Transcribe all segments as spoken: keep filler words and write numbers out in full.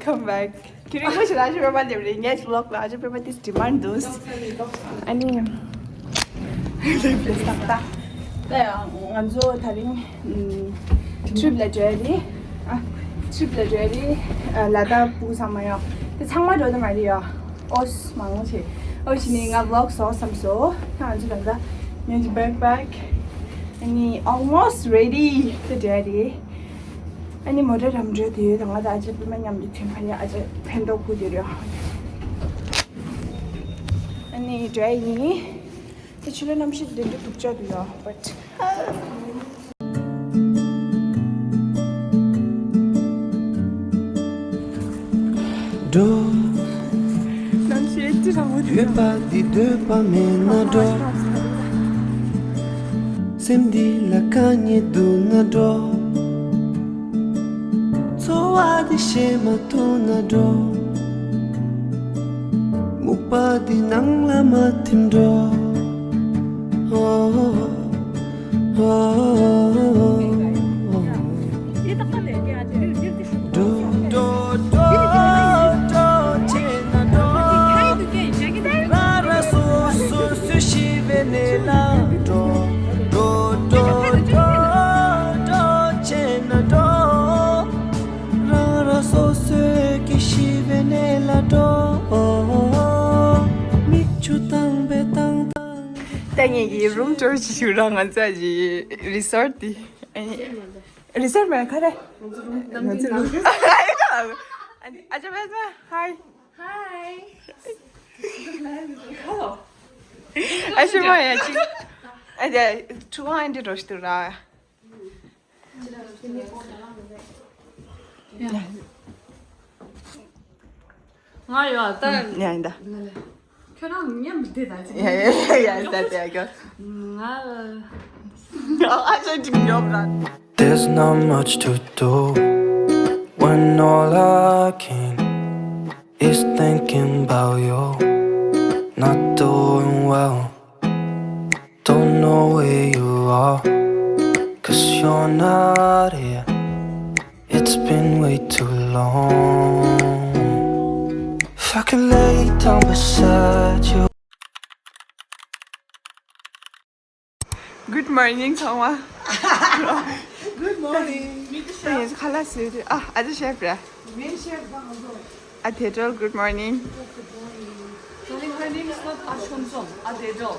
Come back. ཁྱེད་རིང་མོ་ཞིག་ལ་ཨ་ཅེ་པད་མ་སླེབས་རེད། ངའི་ཝི་ལོག་ལ་ཨ་ཅེ་པད་མ་དེ་ཌི་མཱན་འདུག་ཨ་ནི། ད་ཡང་ང་ཚོ་དེ་རིང་ཊི་རིབ་ལ་འགྲོ་ཡ་རེད། ཨ། ཊི་རིབ་ལ་འགྲོ་ཡ་རེད། ཨ། ལ་དྭགས་ཕྲུ་གུ་ཚང་མ་ཡོད། དེ་ཚང་མ་འགྲོ་ནི་མ་རེད་ཡ། ཨོ་མང་པོ་ཞིག་ཨོ་ཞིག་ནི་ང་ཝི་ལོག་བཟོ་བསམ་སོང་། ད་ང་ཚོ་ད་ལྟ་ངའི་བེག་པེག་ཨ་ནི་almost ready དེ་འདྲ་རེད། ཨ་ནི་མོ་ཊ་རམ་འགྲོ་དུས་ད་ང་དང་ཨ་ཅེ་པད་མ་མཉམ་དུ་ཐོན་ཁ་ཡ། ཨ་ཅེ་ཕན་ཐོགས་ཁུལ་དེ་རེད། ཨ་ནི་འགྲོ་ཡ་ཡིན། དེ་ཆུ་ལ་གནམ་གཤིས་དེ་འདྲ་སྡུག་ཅག་འདུག་ཡ། but འགྲོ། གནམ་གཤིས་ཅི་རང་བོ་འདུག་ཡ། འདོད་པ་འདི་འདོད་པ་མེད་ན་འགྲོ། སེམས་འདི་ལ་དཀའ་ངལ་འདུག་ན་འགྲོ། འཚོ་བ་འདི་ཤེས་མ་ཐུབ་ན་འགྲོ། སྨུག་པ་འདི་ནང་ལ་མ་ཐིམ་འགྲོ། འགྲོ་འགྲོ་འགྲོ་འགྲོ་བྱས་ན་འགྲོ། རང་རང་སོ་སོ་སུ་ཤི་བའི་གནས་ལ་འགྲོ། འགྲོ་འགྲོ་འགྲོ་འགྲོ་བྱས་ན་འགྲོ། རང་རང་སོ་སོའི་གི་ཤི་བའི་གནས་ལ་འགྲོ། མིག་ཆུ་བཏང་བའི་བཏང་བཏང་། ད་ངེད་ཀྱི་རུམ་ཊུར་ཅིག་ཞུ་ར། ང་ཚོ་ཨ་ཅེ་རི་སོར་ཊི་དེ། ཨ་ནི། རི་སོར་ཊི་མེད་ག་རེ། ང་ཚོ་རུམ་ང་ཚོ་རུམ། ཨ་ཅེ་པད་མ་ཧའི། ཧའི། ཨ་ཤི་མ་ཡ་ཅི། ཨ་ཅེ་ཁྲུ་ཝང་ཨེ་འདྲ་རོ་ཤི་ཏུ་ར། ང་ཡོད་ད། ཡ་ཡིན་ད། ཁྱོད་རང་མཉམ་དུ་བསྡད་ད་ཅི། ཡ་ཡ་ཡ་ཡ་ད་དེ་ཡ་གོ། ང་ཨ་ཅེ་ཅིག་ཉོབ་ར། There's not much to do when all I can is thinking about you. Not doing well, don't know where you are, 'cause you're not here. It's been way too long. If I could lay down beside you. Good morning ཚང་མ། Good morning. ངས་ཁ་ལག་བཟོས་རེད། ཨ་ཨ་ཅེ་ཤེ་ཕི་ར། ངའི་ཤེ་ཕི་ང་ཚོ། ཨ་དེ་ཏྲོལ། Good morning. Darling, her name is not Ashonsom. ཨ་དེ་ཏྲོལ།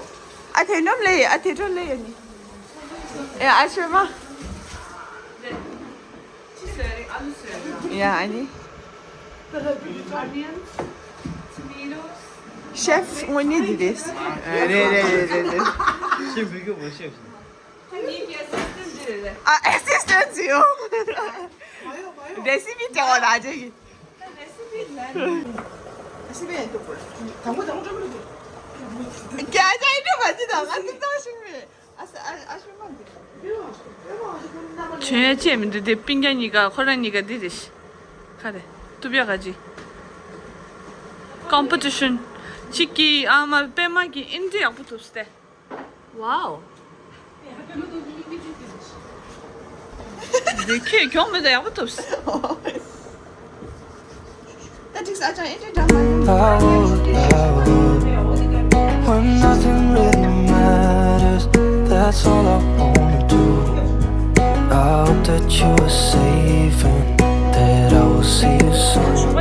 ཨ་དེ་ནོམ་ལེ། ཨ་དེ་ཏྲོལ་ལེ་ཡ་ནི། ཨེ་ཨ་ཤོ་མ། ཅི་བཟོས་རེད། ཨ་ལུ་བཟོས་རེད། ཡ་ཨ་ནི། Onions, tomatoes. ཤེ་ཕི་དངོས་གནས་འདི་རེད། རེད་རེད་རེད་རེད་རེད། ཤེ་ཕི་གི་བོ་ཤེ་ཕི། ད་ངེད་ཀྱི་ཨེ་སི་སི་ཊན་ཊི་འདི་རེད། ཨ་ཨེ་སི་སི་ཊན་ཊི་ཡོད། རེ་སི་པི་སྤྲད་པ་ལ་ཅིག་ད་རེ་སི་པི་ལ་ནི། ཨེ་སི་སི་ཊན་ཊི་ཡོད། དང་པོ་དང་པོ་ཀྲོ་མི་འདུག་རྒྱ་ཆ་ཡིན་འགྲོ་མ་ཅི་དང་ང་ཚོ་ཙང་ཤིང་རེད། ཨ་ས་ཨ་ཨ་ཤི་མ་འདི། ཁྱོད་ཡ་ཅེ་མི་འདུག་དེ་སྤུན་ཀྱག་གཉིས་ཀ་ཁོ་རང་གཉིས་ཀ་འདི་རེད། ཁ་རེ། ཏུ་བྱ་ག་ཅི། ཀོམ་པི་ཊི་ཤན། གཅིག་གིས་ཨ་མ་པད་མ་གིས་ཨིན་ཌི་ཡག་པོ་ཐུབ་སྟེ། Wow. འདི་ཁྱོད་གྱོང་མེད་ད་ཡག་པོ་ཐུབ། ད་ཅིག་ས་ཅང་ཨེ་ཅི་འདྲ་མ་ཡིན། I would, I would, when nothing really matters, that's all I wanna do. I hope that you are safe and that I will see you soon. If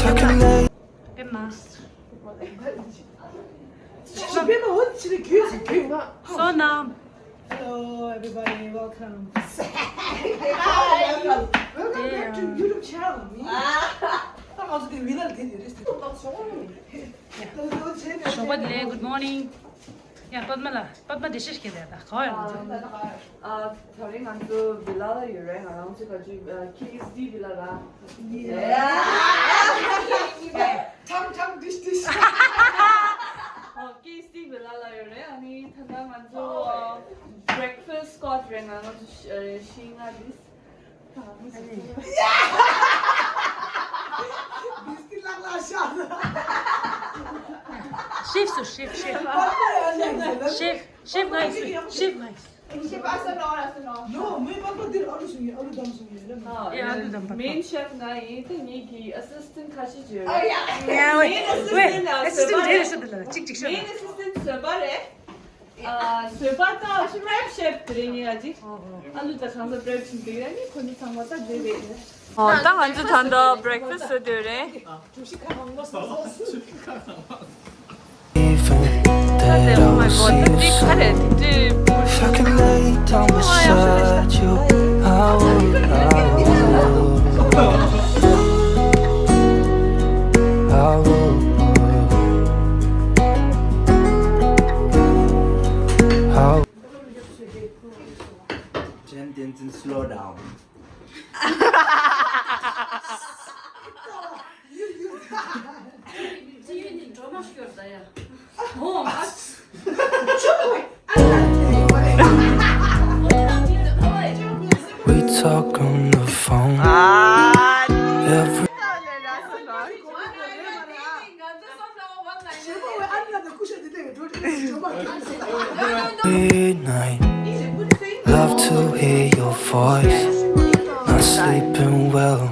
I could lay ཕེབས་མ། ཕེབས་མ་འོ་ཆི་རེད་གྱོད་ཟེར་གྱོད་ང་། བསོད་ནམས། Hello everybody, welcome. Welcome back to YouTube channel. ད་ང་ཚོ་དེ་བི་ལ་ལ་དེ་ནི་རེད་ཟེར། ཞོགས་པ་ལེགས། Good morning. ཡ་པདྨ་ལགས། པདྨ་བདེ་ཆེན་ཞིག་གི་རེད་ད། ག་བ་ཡོང་ཚོད། ཨ་ད་རེས་ང་ཚོ་བི་ལ་ལ་ཡོད་རེད། ང་རང་ཚོ་ག་ཅིག་ཁེ་ཨེས་ཌི་བི་ལ་ལ། ཁེ་ཨེས་ཌི་བི་ལ་ལ་ཡོད་རེད། ཨ་ནི་ད་ལྟ་ང་ཚོ་བྷི་རེག་ཕ་སི་ཊི་སི་ཀོཊ་རེད། ང་ཚོ་ཤིང་ང་ལིས། ཤེ་ཕི་སུ་ཤེ་ཕི་ཤེ་ཕི། ཤེ་ཕི་ཤེ་ཕི་ང་ཡིས་ཤེ་ཕི་ང་ཡིས། ཤེས་པ་ཨ་ས་ལོ་ཨ་ས་ལོ། ནོ། མོའི་པགས་པ་འདིར་ཨ་ལུ་བཟུང་ཡོད། ཨ་ལུ་བསྡམས་བཟུང་ཡོད་རེད་མ། ཡ། ཨ་ལུ་བསྡམས་པ། མེན་ཤེཕ་ང་ཡིན། ད་ངེད་ཀྱི་ཨ་སིས་ཊེན་ཊི་ཁ་ཤས་ཅིག་ཡོད། ཨ་ཡ། ཡ་ཝེ། མེན་ཨ་སིས་ཊེན་ཊི་ཨ་བཟོད་པ་རེད། ཅིག་ཅིག་ཤོད། མེན་ཨ་སིས་ཊེན་ཊི་བཟོད་པ་རེད། ཨ། བཟོད་པ་དང་པྲེབ་ཤེཕ་དེ་རེད། ངེད་ཨ་ཅིག་ཨ་ལུ་ད་གང་ས་པྲེབ་བྱེད་དེ་རེད། ནི་ཁོ་ནི་ཚང་མ་ད་དེ་རེད། ཨོ། ད་ང་ཚོ་ད་ལྟ་བྷི་རེག་ཕ་སི་ཊི་བཟོ་དུས་རེད། ད་དེ། Oh my God, ད་འདི་ག་རེ་དེ་འདྲའི། If I could lay down beside you, I would, I would, I would, I would. Jen Tenzin, slow down. We talk on the phone. ཨ། Every night. Love to hear your voice. Not sleeping well.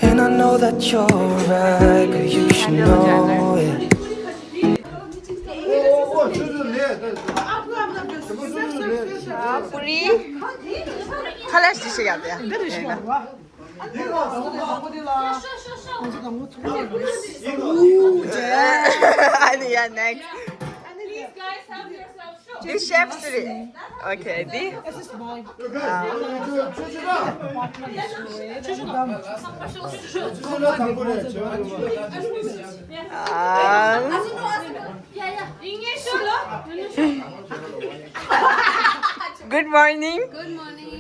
And I know that you're right, but you should know it. ཨ། ཀུ་རི། ཁ་ལས་ཞིག་ཡག་དེ། ཨ་ནི་ཡ། Next. This chefs རེད། Okay, this. ཨ། Good morning. Good morning.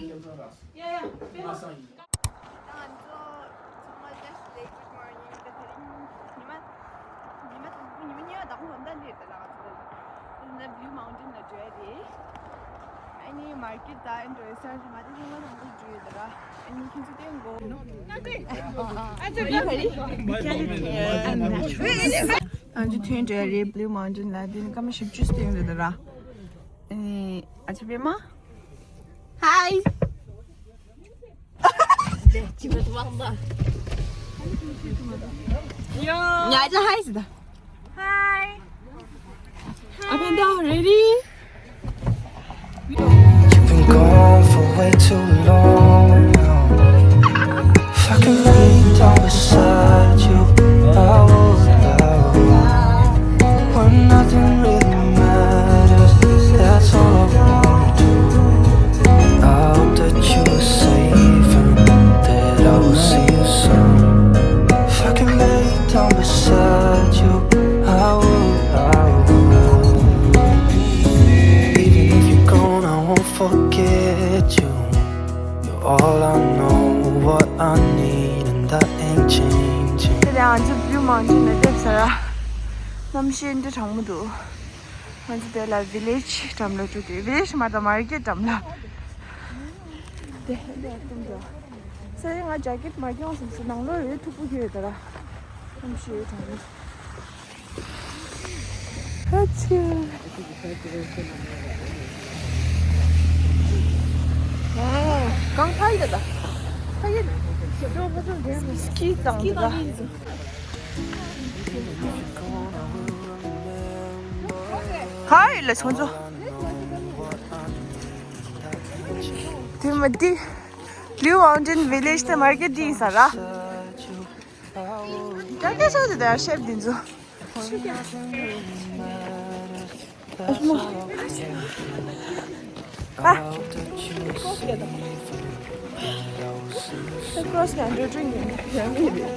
ད་ང་ཚོ་ཚང་མ་བཀྲ་ཤིས་བདེ་ལེགས། Good morning. ད་དེ་རིང་ཉི་མ་ཉི་མ་དང་པོ། ཉི་མ་གཉིས་པ་དང་པོ་འོ་ད་འདིར་ད་ལ་ང་ཚོ་ད་ལ་Blue Mountain ལ་འགྲོ་ཡ་རེད། ཨ་ནི་མར་ཀེཊ་དང་ཨེ་འགྲོ་ཡ་ས་ང་དེ་ཚང་མ་དང་པོ་འགྲོ་ཡོད་ད་ར། ཨ་ནི་ཁྱེད་ཚོ་བསྟན་དགོས། ང་ཚོ་ཐོན་འགྲོ་ཡ་རེད། Blue Mountain ལ་དེ་ནི་སྐར་མ་བཞི་བཅུ་བསྟན་ཡོད་ད་ར། ཨ་ནི་ཨ་ཅེ་པད་མ། Hi. ཉ་ཅ་hi ཟེར་ད། Hi. ཨ་ཕན་ད། Ready? You've been gone for way too long now. If I could lay down beside you, I would, I would. When nothing really matters, that's all I wanna do. I hope that you are safe and that I will see you soon. If I can lay down beside you, I will, I will. Even if you're gone, I won't forget you. You're all I know, what I need, and that ain't changing. དེ་ལས་ང་ཚོ་Blue Mountain ལ་སླེབས་ཚར། གནམ་གཤིས་འདི་གྲང་མོ་འདུག་ང་ཚོ་དེ་ལ་village འགྲམ་ལ་འགྲོ་དུས། village མ་རེད་ད། མར་ཀེཊ་འགྲམ་ལ། དེ་འདི་ཨ་ཏུམ་འགྲོ། ས་ཡ་ང་ཇེ་ཀེཊ་མ་གྱོན་སོང་ཟེར། ནང་ལོགས་རེད་མཐུག་པོ་གྱོན་ཡོད་ད་ར། གནམ་གཤིས་གྲང་མོ། ཨ་ཙི། ཨ། གངས་ཕ་ཡི་ད། ཕ་ཡི། སྐྱིད་དང་ད། ག་ཡི་ལ་ཆོང་ཆོ། དེ་མ་དེ། Blue Mountain village དེ་མར་ཀེཊ་འདི་ཡིན་ས་ར། ད་སྐད་ཆ་དེ་ད་ཤེབ་འདི་ཚོ། ཨ་ཤི་མོ། ཨ། ཁོ་སྐད་དང་འགྲོ་གྲོན་གྱི་ཡང་མི་རེད།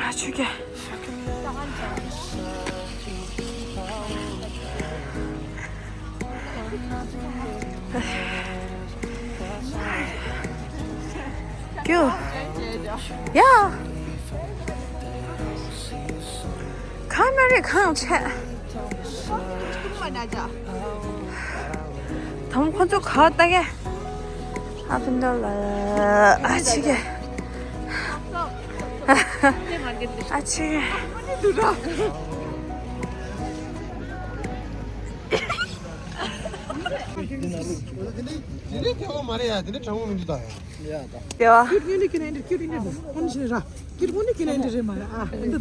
ཨ་ཆུ་ཀེ། ཀྱུ། ཡ། ཁ་མ་རེད་གང་ཆེ། དམ་ཁོ་ཚོ་ག་ལྟ་གེ། ཨ་ཕན་ད་ལ། ཨ་ཆི་གེ། ཨ་ཆི་གེ། ཨ་ཆི་གེ། དེ་འདྲའི་དེ་འདྲའི་ཐལ་བ་མ་རེད་ཡ། དེ་འདྲའི་དྲང་པོ་མི་འདུག་ད་ཡ། དེ་བ། ཁྱོད་ཀྱི་ནས་འདྲི། ཁྱོད་ཀྱི་ནས་འདྲི། ཁོང་ཞིག་ར། ཁྱོད་ཀྱི་ནས་འདྲི་རེད་མ་རེད་ཨ། འདི་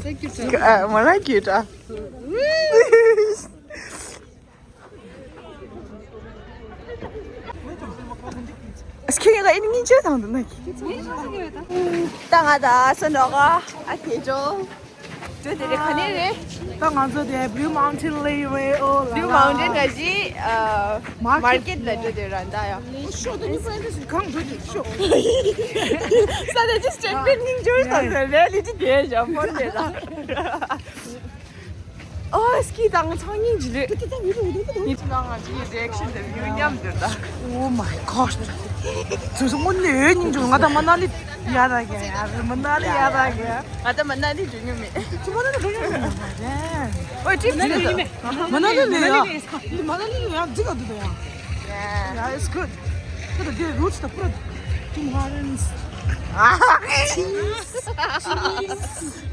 ཨ། མ་ན་ཁྱོད་ད། ཁྱོད་ཀྱི་ཨ་ནི་སྙིང་རྗེ་དང་འདུག་ན། ད་ང་ད་སོ་ནོ་ག་ཨ་དེ་ཇོ། འགྲོ་དེ་རེད། ག་ནས་རེད། ད་ང་ཚོ་དེ་Blue Mountain ལ་ཡོད་རེད། ཨོ་ལ་Blue Mountain ག་ཅི། Market Market ལ་འགྲོ་དེ་ར་ད་ཡ། ཤོ་ད་ཉི་མ་འདི་ཞིག་གང་འགྲོ་དེ་ཤོ། ས་ད་ཅི་སྤྲད་པའི་སྙིང་རྗེ་དང་ཟེར་རེད་ལི་ཅི་དེ་ཞོ་ཕོར་དེ་ར། ཨོ་སྐྱིད་དང་ཚང་སྙིང་རྗེ་ལོས། ངེད་ཀྱི་ནང་ང་ཅིག་reaction དེ་view མཉམ་དུ་ད། Oh my gosh. ཚོ་སོ་མོ་ནི་ཨེ་སྙིང་རྗེ། ང་ད་མ་ན་ལི་ཡ་ད་གི་ཡ། མ་ན་ལི་ཡ་ད་གི་ཡ། ང་ད་མ་ན་ལི་འགྲོ་མྱོང་མེད། ཚོ་མ་ན་ལི་འགྲོ་མྱོང་མེད། ཨོ་ཀྲིབ་ཅི་རེད། མ་ན་ལི་ལི་ཡ། མ་ན་ལི་ལི་ཡ་འདི་ག་འདི་ད་ཡ། Yeah, it's good. ཁོ་ད་དེ་roots ད་པུ་ར་Tim Hortons. Cheese. Cheese.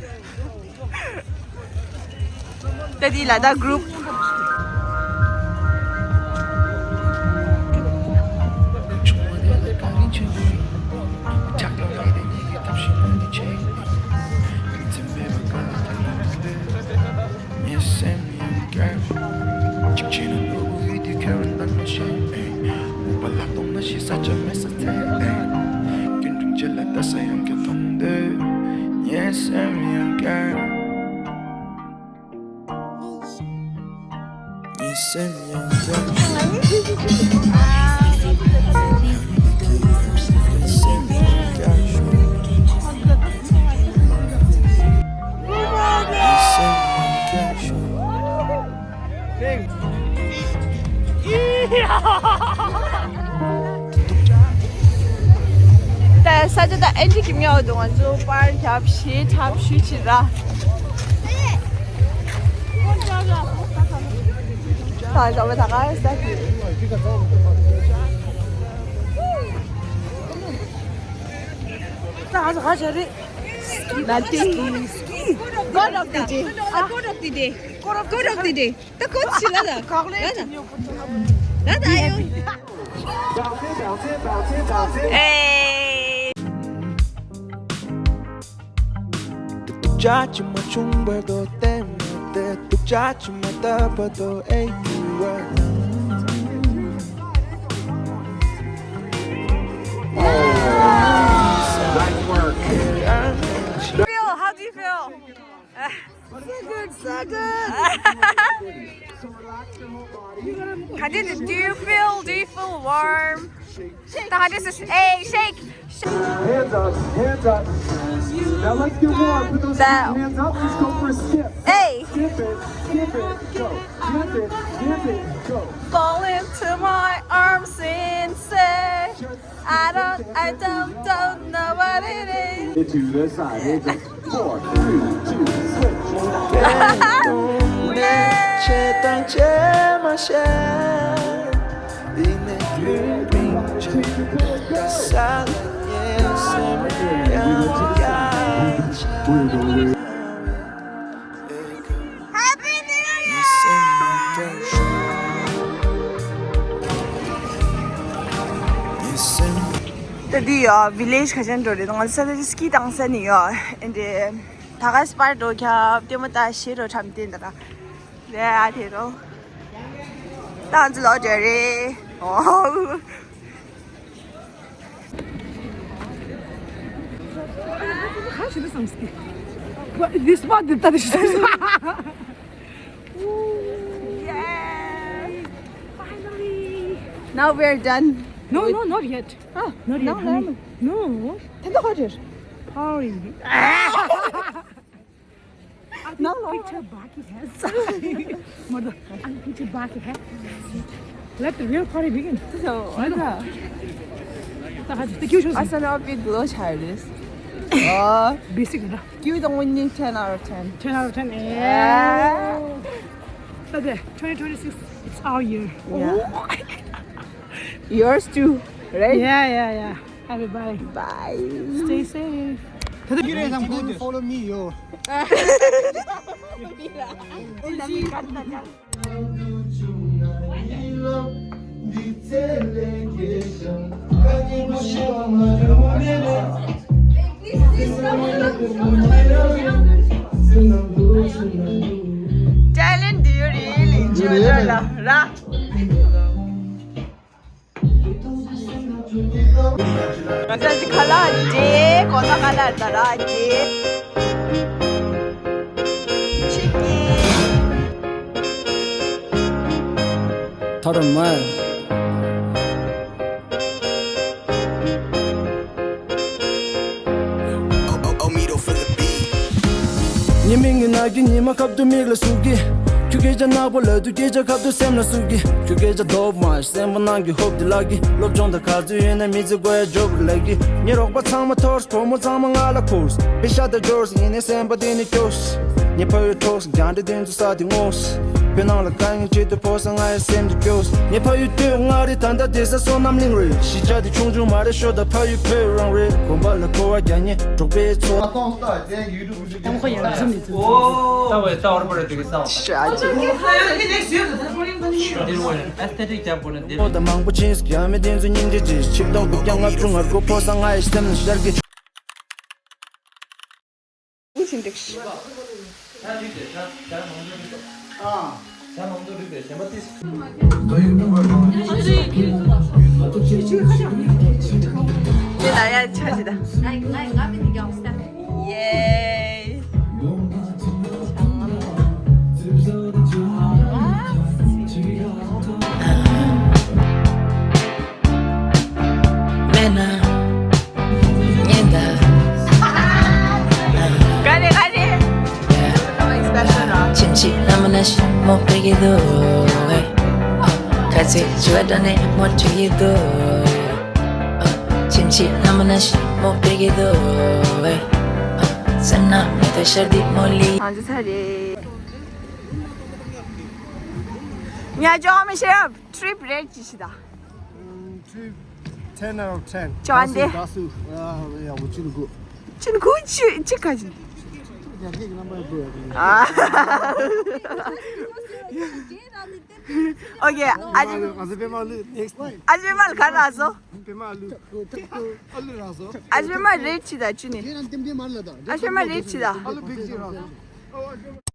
ད་དེ་ལ་ད་group། ད་ས་ཆ་ད་ཨེ་འདྲ་གི་མྱོང་འདུག་ང་ཚོ་པར་རྒྱབ་ཞེ་ཁྲབ་ཞུ་ཅི་ར། ད་ཞོགས་པ་ད་ག་ས་གི། ད་ང་ཚོ་ག་བྱ་རེད། Nothing. Quote of the day. Quote of the day. Quote of the day. ད་ཁོ་ཆི་ལ་ད། ལ་ད། ལ་ད་ཨ་ཡོ། ཨེ། Nice work. Feel, how do you feel? So good, so good. ག་འདྲ། Do you feel, do you feel warm? ད་ག་འདྲ་ཟེར། Hey, shake. Hands up, hands up. Now let's get warm. Put those hands up. Let's go for a skip. Hey. Skip it, skip it, go. Skip it, skip it, go. Fall into my arms and say, I don't, I don't, don't know what it is. To the side, hands up. Four, three, two, switch. Happy New Year! ད་འདི་ཡ་village ག་ཅན་འགྲོ་རེད། ང་ཚོ་ས་ཆ་ski བཏང་ས་ནི་ཡ། ཨེ་འདྲ་ད་ག་སྤར་འགྲོ་ཁྱབ་ལྟད་མོ་ལྟ་ཤེས་འགྲོ་འཁྲབ་སྟོན་ད་ར། ལས་ཨ་དེ་རོ། ད་ང་ཚོ་ལོག་འགྲོ་རེད། ཨོ། ག་ཞིག་ལ་བསམ་སྐྱིད། What, this one, the other shit. Yay! Finally! Now we're done. No, no, not yet. Ah, not yet, honey. No. ད་ལྟ་ག་རེད། Hurry. No, no. Picture बाकी है। मतलब, अभी picture बाकी है। Let the real party begin. So, ད་ད་ད་ད་ད་ད། ཨ་ས་ན་big glow ཆགས་རེད། ཨ། Basic ར། ཀྱུ་དང་ཝིན་ནི་ten out of ten. Ten out of ten. Yeah. ད་ད། Twenty twenty-six, it's our year. Yeah. Oh. Yours too, right? Yeah, yeah, yeah. Everybody. Bye. Stay safe. Did you follow me, yo? Talent do you really enjoy? ར། ར། ང་ཚོ་ཁ་ལག་རྗེས་གོ་ས་ཁ་ལག་ད་ར་རྗེས། ཆིག་གི། ཐོ་ར་མ། ཉི་མ་ངའི་ནག་གི་ཉི་མ་ཁབ་ཏུ་མིག་ལ་ཟུག་གི། ཁྱོད་སྐད་ཆ་ནག་པོ་ལབ་དུས་སྐད་ཆ་ཁབ་ཏུ་སེམས་ལ་ཟུག་གི། ཁྱོད་སྐད་ཆ་རྡོབ་མ་སེམས་པ་ནང་གི་ཧོབ་ཏེ་ལག་གི། སློབ་སྦྱོང་དང་ག་ཚོད་ཡོད་ན་མི་ཚེ་འགོར་ཡ་འཇོག་གི་ལག་གི། ངའི་རོགས་པ་ཚང་མ་འཐོར། བུ་མོ་ཚང་མ་ང་ལ་འཁུར། པེ་ཤ་དང་འབྱོར་ཡིན་ནའི་སེམས་པ་དེ་ནི་སྐྱོ། ངའི་ཕ་ཡུལ་འཕྲོག་རྒྱང་འདྲེ་དེ་ཚོ་ས་དེ་ངོ། བོད་ནང་ལ་དཀའ་ངལ་ཆེད་དུ་ཕོ་ས་ང་ཡི་སེམས་དེ་སྐྱོ། ངའི་ཕ་ཡུལ་སྟོད་མངའ་རིས། ད་ལྟ་བསྡད་ས་བསོད་ནམས་གླིང་རེད། གཞིས་ཆགས་དེ་ཆུང་ཆུང་མ་རེད། ཤོད་ད་ཕ་ཡུལ་བོད་རང་རེད། དགོན་པ་ལ་སྐོར་བ་རྒྱག་ཉེ་འབྲོག་པའི་ཚོ། ལྟ་བ་ཡག་ཟིན་མི་ཚོ། ལྟ་བ་ལྟ་བར་པར་དེ་གི་ས་བ། ཤ་ཅིག་འདིར་བ་ཨེ་སྟེ་ཏིག་རྒྱབ་དགོས་ན་འདིར། ཕོ་ད་མང་པོ་ཕྱིན་སོང་། རྒྱ་མི་དེ་ཚོ་སྙིང་རྗེ་ཅིག་ཆིག་སྟོང་དགུ་བརྒྱ་ལྔ་བཅུ་ང་དགུ། ཕོ་ས་ང་ཡི་སེམས་ལ་ཤར་གི། ཡེ། མེད་ན། ཉན་ད། ག་རེ་ག་རེ། ཁྱིམ་གྱི་ལྷ་མོ་ན་ཞིག་མོ་པེ་གི་དུ་ཁ་ཚིག་ཅི་བ་དྲ་ནས་མོ་ཁྲི་གི་དུ། ཁྱིམ་གྱི་ལྷ་མོ་ན་ཞིག་མོ་པེ་གི་དུ། སེམས་ན་མི་དུ་ཤར་དི་མོ་ལི། ང་ཚོ་ཚར་རེད། ཉ་ཅོག་མི་ཤེས། Trip rate ཅི་ཞིག་ད། Trip ten out of ten. ཅོ་ཨན་དེ། ད་སུ། ཡ་བུ་ཅིན་གུ། ཅིན་གུ་ཅི་ཅི་ག་ཅི། ཡ་གི་རྣམ་པ་དེ། ཨ། ཨོ་ཁེ། ཨ་ཅེ། ཨ་ཟེ་པེ་མ་ལུ། next line. ཨ་ཅེ་མ་ལ་ག་ར་སོ། པེ་མ་ལུ། ཨ་ལུ་ར་སོ། ཨ་ཅེ་མ་rate ཅི་ད་ཅི་ནི། ཨ་ཅེ་མ་rate ཅི་ད། ཨ་ལུ་བིག་ཅི་ར་སོ།